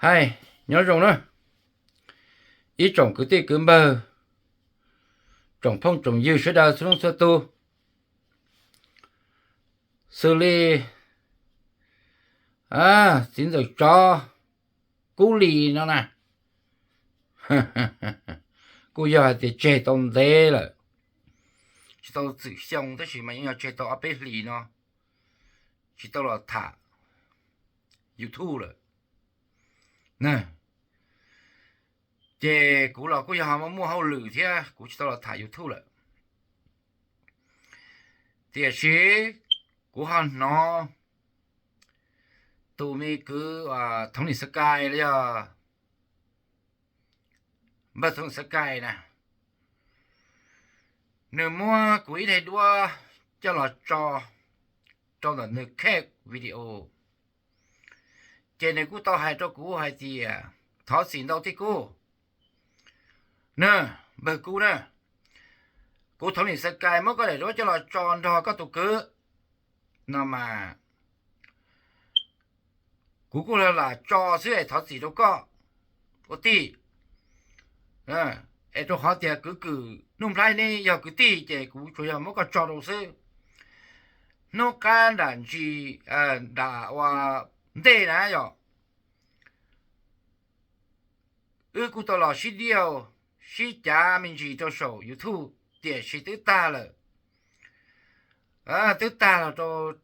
Hais, nyob zoo na, ib tsoom kwv tij kwv npawg, tsoom phooj tsoom ywg sawv daws txhua leej txhua tus, xws li txiv ntxawm tsov Kub Lis no na, kuj yog hais tias tseg tau ntev lawm, tsis tau txwm xyoo tab sis mas yeej yog tseg tau ob peb hlis no, tsis tau los tham YouTube lawm. Ces kuv los kuj yog ho muaj hauj lwm thiab kuv tsis tau los tham YouTube lawm. Tiam sis kuv ho hnov tus me kwv Thoob Lis Xab Kais los yog npawg Thoob Lis Xab Kais na, nws muab kuv ib daim duab coj los tso rau ntawm nws khej video. Ces nws kuj tau hais rau kuv hais tias, thov txim ntau tij Kub na, npawg Kub na, kuv Thoob Lis Xab Kais muab koj daim duab coj los tso nrog koj tus kwv no mas kuv kuj lam tso xwb es thov txim rau koj ua tij. Es rau qhov tias kwv Kwm Nuj Nplhaib neb yog kwv tij ces kuv tsuas yog muab koj tso rau xwb. Hnub qab nram ntsis, nram ua ntej na yom, wb kuj tau los sib diauj sib cav me ntsis rau saum YouTube tiam sis twb tag lawm. Twb tag los rau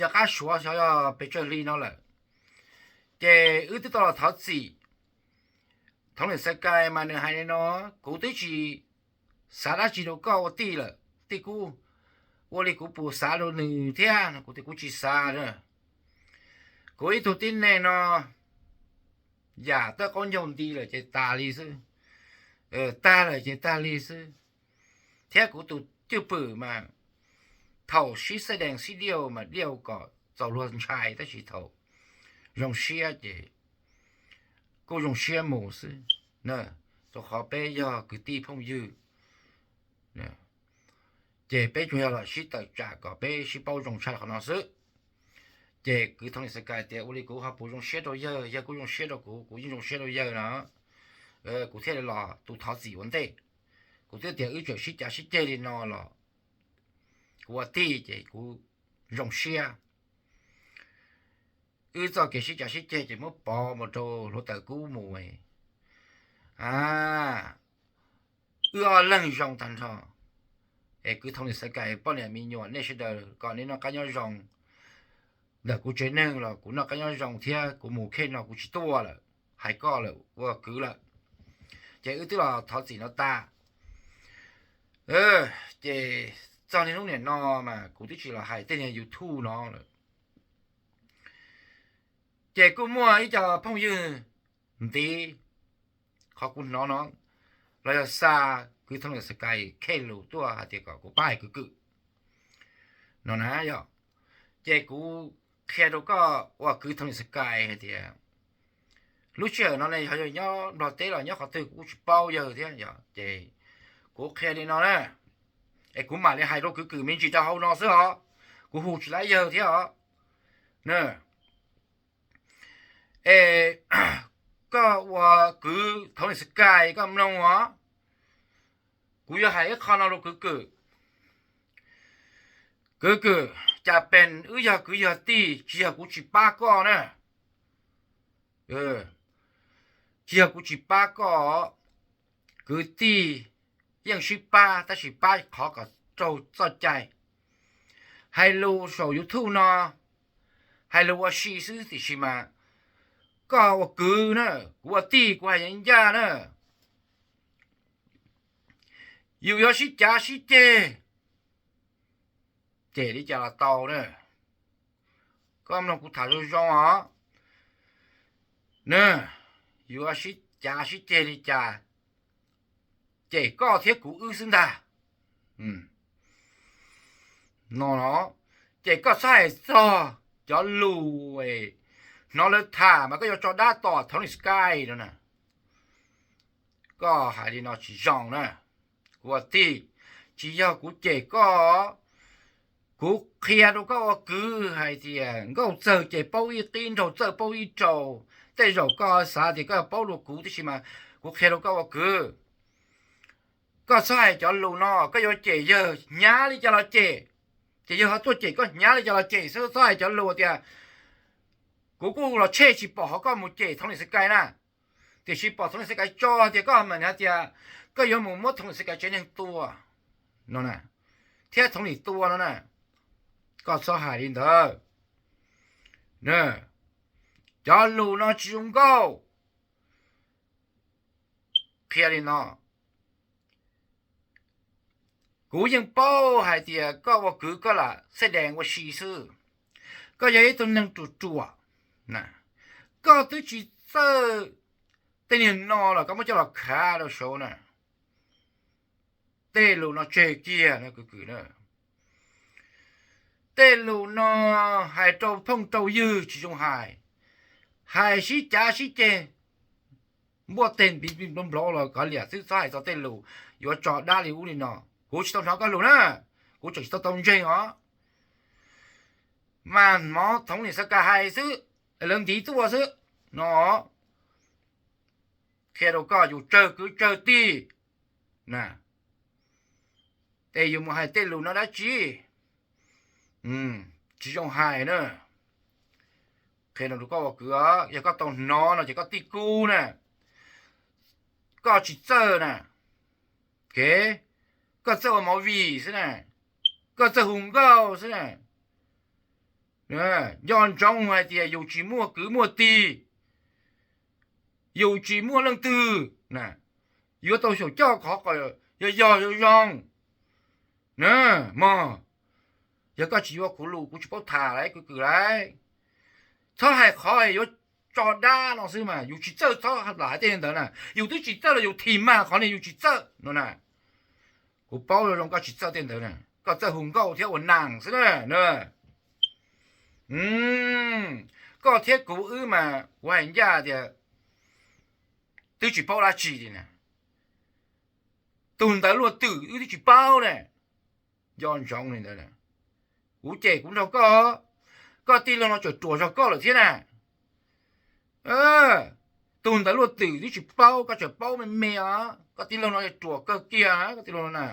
yog qab suav xyov yog pes tsawg hli no lawm, ces wb twb tau los thov txim. Thoob Lis Xab Kais mas nws hais li no, kuv twb tsis xav dab tsi rau koj ua tij lawm tij Kub, ua li kuv puas xav rau nws thiab no, kuv tias kuv tsis xav. Kuv ib tug tib neeg no yam tawj qaub ncaug nti lawm ces tas li xwb, tag lawm ces tag li xwb. Thiab kuv tus cwj pwm mas thaum sib xeb dees sib diauj mas diauj kom txaus luag ntshai tab sis thaum zoo siab ces kuj zoo siab mus xwb, rau qhov peb yog kwv tij phooj ywg, ces peb tsuas yog los sib tawm tsam kom peb sib paub zoo tshaj qhov no xwb. Ces kwv Thoob Lis Xab Kais tias ua li kuv ho puas zoo siab rau yawg, yawg kuj zoo siab rau kuv, kuv yeej zoo siab rau yawg no, kuv thiaj li los tus thov txim ua ntej. Kuv twb tias wb tseem sib cav sib ceg li no los kuv ua tij ces kuv zoo siab. Wb txoj kev sib cav sib ceg ces muab pov mus rau hluav taws kub mus, wb ob leeg zoo tag nrho. Es kwv Thoob Lis Xab Kais poj niam me nyuam nej sawv daws kom nej noj qab nyob zoo. Ntawm kuv tsev neeg los kuv noj qab nyob zoo thiab kuv mus khej no kuv tsis tuaj lawm, hais koj lawm ua kwv lawm. Ces wb twb los thov txim no tas. Ces txog niaj hnub niam no mas kuv twb tsis los hais tej niag YouTube no lawm. Ces kuj muaj ib co phooj ywg ntiv qhov kuv hnov no los yog xa kwv Thoob Lis Xab Kais khej lus tuaj hais tias kom kuv pab hais kwv Kwm no na yom. Ces kuv qhia rau koj ua kwv Thoob Lis Xab Kais hais tias lub sij hawm no ne yog yawg nyob Nplog teb los nyob qhov twg kuv kuj tsis paub yawg thiab yom. Ces kuv qhia li no na, es kuv mam li hais rau kwv Kwm me ntsis rau hauv no xwb os, kuv hu tsis laib yawg thiab os. Es koj ua kwv Thoob Lis Xab Kais koj mloog os, kuv yuav hais ib qho no rau kwv Kwm. Kwv Kwm, cas pes wb yog kwv yog tij, tsis yog kuv tsis pab koj na. Tsis yog kuv tsis pab koj, kwv tij yeej sib pab tab sis pab qhov kom raug txoj cai. Hais lus saum YouTube no, hais lus ua si xwb tiam sis mas koj ua kwv na, kuv ua tij kuv hais ncaj ncaj na. Yus yuav sib cav sib ceg ces li cas los tau na. Koj mloog kuv tham zoo zoo os. Yus yuav sib cav sib ceg li cas ces koj thiab kuv wb xwb ntag. No, ces koj txhob hais txog cov lus hnov lawv tham mas koj yuav tso dab tom Thoob Lis Xab Kais no na. Koj hais li no tsis zoo na. Kuv ua tij, tsis yog kuv cem koj, Kuv qhia rau koj ua kwv hais tias nkauj txawg ces paub ib qib, nraug txawj paub ib rau. Tej zaum koj xav tias koj yuav paub dua kuv, tiam sis mas kuv qhia rau koj ua kwv, koj txhob hais cov lus no. Koj yuav cem yawg hnyav li cas los cem, ces yawg ho tuaj cem koj hnyav li cas los cem xwb. Txhob hais cov lus tias, kuv kuj los tshem tsis pom qhov koj mus cem Thoob Lis Xab Kais na, tiam sis pom Thoob Lis Xab Kais tso tias koj mam hais tias koj yuav mus muab Thoob Lis Xab Kais tsev neeg tua no na, thiab Thoob Lis tua no na. Koj txhob hais li ntawd. Cov lus no tsis zoo nkauj. Qhia li no, kuv yeej paub hais tias koj ua kwv koj lam xej dees ua si xwb. Koj yog ib tug neeg ruam ruam, koj twb tsis txawj tej niag no los koj muab coj los khav rau saud na. Tej lus no tseg kiag no kwv kwv na. Tej lus no hais rau phooj rau ywg tsis zoo hais. Hais sib cav sib ceg, npuaj teg npiv npig nplov nplov los kav liam xwb, txhob hais txog tej lus yuav tso dab li ub li no. Kuv tsis tau hnov koj lus na, kuv tseem tsis tau tau ntseeg os. Mas hmov Thoob Lis Xab Kais hais xwb, lawv ntiv tuaj xwb no. Qhia rau koj yus tsawg kwv tsawg tij na, es yus mus hais tej lus no dab tsi? Tsis zoo hais na. Qhia rau koj ua kwv, yog koj tau hnov no ces koj tij kub na, koj tsis txawj na. Koj txawj ua movie xwb na, koj txawj hu nkauj xwb na. Nco ntsoov hais tias yus tsis muaj kwv muaj tij, yus tsis muaj leej twg yuav tau xyaum coj qhov kom yog yog zoo zoo na mog. Yog koj tsis yuav kuv lus kuv tsis paub tham lawm kwv kwv lauj. Txhob hais qhov yuav tso dab no xwb mas, yus tsis txawj txhob lam hais tej ntawd na. Yus twb tsis txawj los yus thim mag qhov niag yus tsis txawj no na. Kuv paub zoo zoo koj tsis txawj tej ntawd na, koj txawj hu nkauj thiab ua nas xwb na. Koj thiab kuv wb mas kuv hais ncaj tias twb tsis paub dab tsi li na. Tus ntawd luaj twm wb twb tsis paub ne. Nco ntsoov li ntawd, kuv cem kuv nrog koj, koj tij laug no tseem ruam zog koj lawm thiab na. Tus ntawd luaj twm twb tsis paub, koj tseem paub me me os, koj tij laug no ruam kawg kiag koj tij laug no na.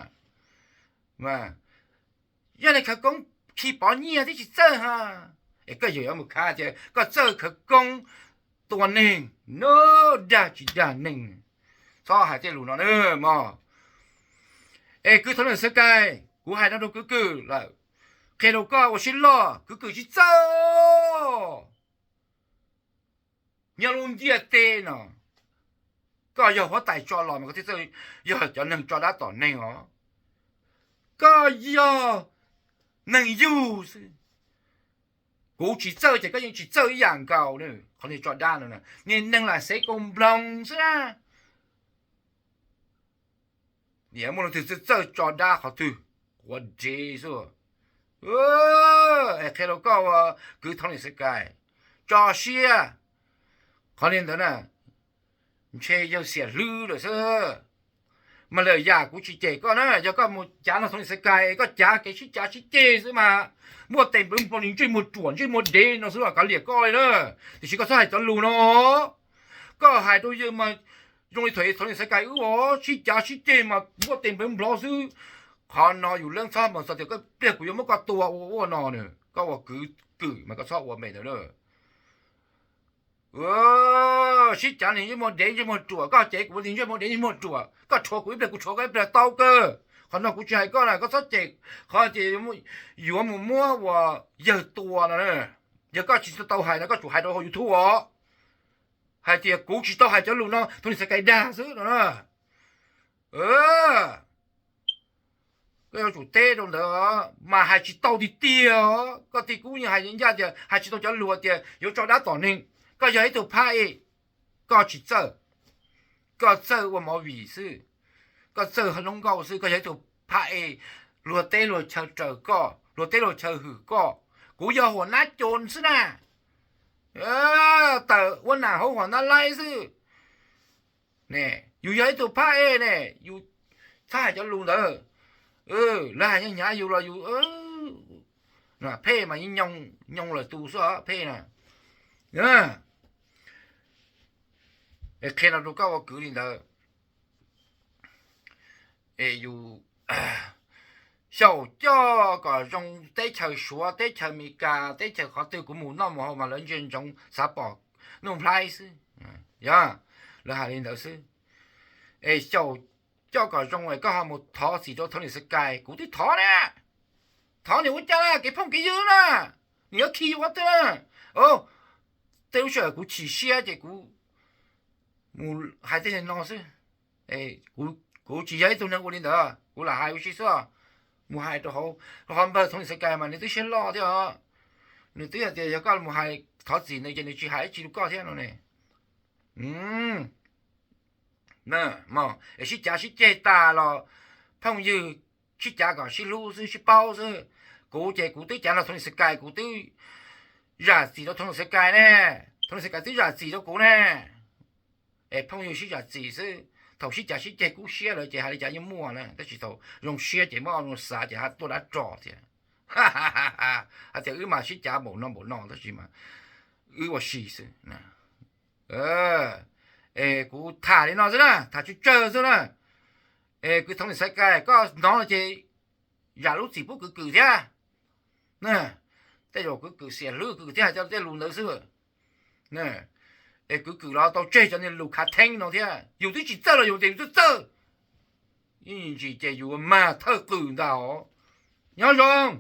Yog li khawv koob khi pov nyiaj thiab tsis txawj ha. Es koj yuav yuav mus khav tias koj txawj khawv koob tua neeg, no dag tsis dag neeg. Txhob hais tej lus no na mog. Es kwv Thoob Lis Xab Kais, kuv hais no rau kwv kwv lawm, qhia rau koj ua siab loj, kwv kwv tsis txawj. Nyob lub ntiaj teb no, koj yog huab tais tso los mas koj thiaj txawj yog cov neeg tso dab tom neeg os. Koj yog neeg yug xwb. Kuv tsis txawj ces koj yeej tsis txawj ib yam nkaus. Qhov niag tso dab no, niag neeg lam xev kaus nploos xwb na. Niam muaj leej twg txawj tso dab qhov twg? Quav dev xwb. Es qhia rau koj ua kwv Thoob Lis Xab Kais, tso siab. Qhov li ntawd na, ntshe yawg xiam hlwb lawm xwb. Mas lawm yam kuv tsis cem koj na, yog koj mus cav no Thoob Lis Xab Kais es koj cav kev sib cav sib ceg xwb mas, muaj tes nplawv nplog li ntsej muag ruam ntsej muag dev no xwb los kav liam koj li na. Tiam sis koj txhob hais cov lus no. Koj hais rau yawg mas zoo li thaum Thoob Lis Xab Kais wb os, sib cav sib ceg mas muaj tes nplawv nplog xwb. Qhov no yus leej txhob mus xav tias pliag kuv yuav muab koj tua ua ua no na. Koj ua kwv kwv mas koj txhob ua me ntawd na. Sib cav li ntsej muag dev ntsej muag ruam, koj cev kuv li ntsej muag dev ntsej muag ruam, koj rhuav kuv ib pliag kuv rhuav koj ib pliag tau kawg. Qhov no kuv tsis hais koj na, koj txhob cem qhov tias yuav mus muab ua yawg tua no. Yog koj tsis tau hais no koj tsum hais rau hauv YouTube os, hais tias kuv tsis tau hais cov lus no, Thoob Lis Xab Kais dag xwb no na. Koj yuav tsum teb rau ntawd, mas hais tsis tau tiag tiag os. Koj tij kub yeej hais ncaj tias hais tsis tau cov lus tias yuav tso dab tom neeg. Koj yog ib tug phab ej, koj tsis txawj, koj txawj ua movie xwb, koj txawj hlub nkauj xwb, koj yog ib tug phab ej, luag teb luag chaw raws koj, luag teb luag chaw hwm koj. Kuv yog huam nab coos xwb na, tawm ua nam hauv huam nab laib xwb. Ne, yus yog ib tug phab ej ne, yus txhob hais cov lus ntawd. Lawv hais hnyav hnyav yus los yus Phej mas yeej nyoo lawm tus xwb os, Phej na. Es qhia no rau koj ua kwv li ntawd, es yus xyaum coj kom zoo teb chaws Suav, teb chaws Amelikas, teb chaws qhov twg kuv mus noj mus haus mas lawv ntsia ntsoov xav pom Nuj Nplhaib xwb. Yog, lawv hais li ntawd xwb. Es xyaum coj kom zoo es koj ho mus thov txim rau Thov Nis Xab Kais, kuv twb thov na. Thov nws ua cas na, kev phooj kev ywg na, nws yuav khi ua twg na. Tej lub sij hawm kuv chim siab ces kuv mus hais tej no xwb. Kuv tsis yog ib tug neeg ua li ntawd, kuv lam hais ua si xwb. Mus hais rau hauv, rau qhov npawg Thov Nis Xab Kais mas nws twb siab loj thiab os. Nws twb hais tias yog koj mus hais thov txim nws ces nws tsis hais dab tsi rau koj thiab no ne. Es sib cav sib ceg tas los phooj ywg sib cav kom sib hlub xwb, sib paub xwb. Kuv ces kuv twb cav nrog Thov Nis Xab Kais, kuv twb zam txim rau Thov Nis Xab Kais ne. Thov Nis Xab Kais twb zam txim rau kuv ne. Es phooj ywg sib zam txim xwb, thaum sib cav sib ceg kub siab lawm ces hais li cas yeej muaj na, tab sis thaum zoo siab ces muab ua zoo xav ces ho tuaj dab tsi thiab. Hais tias wb mas sib cav npaum no npaum no tab sis mas wb ua si xwb. Es kuv tham li no xwb na, tham tsawg tsawg xwb na. Es kwv Thov Nis Xab Kais, koj hnov no ces zam lub txim pub kwv Kwm thiab. Tej zaum kwv Kwm xiam hlwb, kwv Kwm thiaj hais cov tej lus ntawd xwb. Es kwv Kwm los tau tseg cov niag lus khav theeb no thiab, yus twb tsis txawj los yus tias yus twb txawj. Ib ntsis ces yus mag thawj qwm ntag. Nyob zoo.